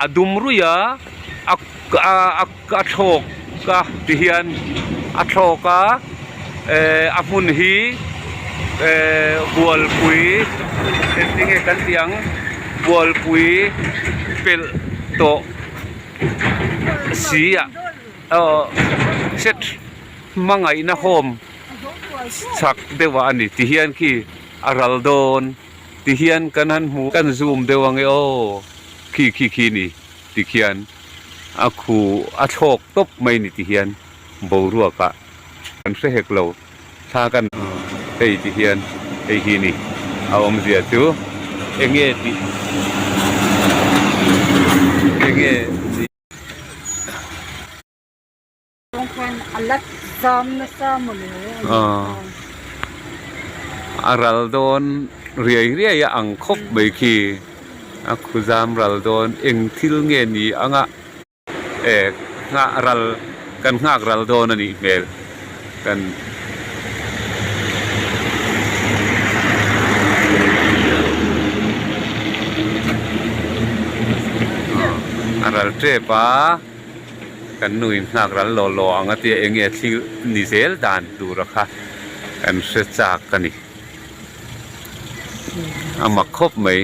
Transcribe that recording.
A dum ruih a a a a thlawk a ti hian a thlawk a ehh a hmun hi ehh bualpui engtin nge kan tih ang bualpui pelh tawh si ah aw set hmangaihna home chak deuh ah a ni ti hian khi a ral dawn. Ti hian kan han hmu kan zoom deuh ang e aw khi khi khi ni ti khian a khu a thlawk tawp mai ni ti hian boruak ah kan hre hek lo thla kan hei ti hian hei hi ni a awmzia chu enge tih enge tih. A ral dawn riai riai a ang khawp mai khi a khu zam ral dawn eng thil nge ni anga e nghah ral kan nghak ral dawn a nih hmel kan a ral tep a. Kan nu in nghak ral law law ang a tia eng nge thil ni zel dan tur a kha kan hre chak a ni. A mak khawp mai.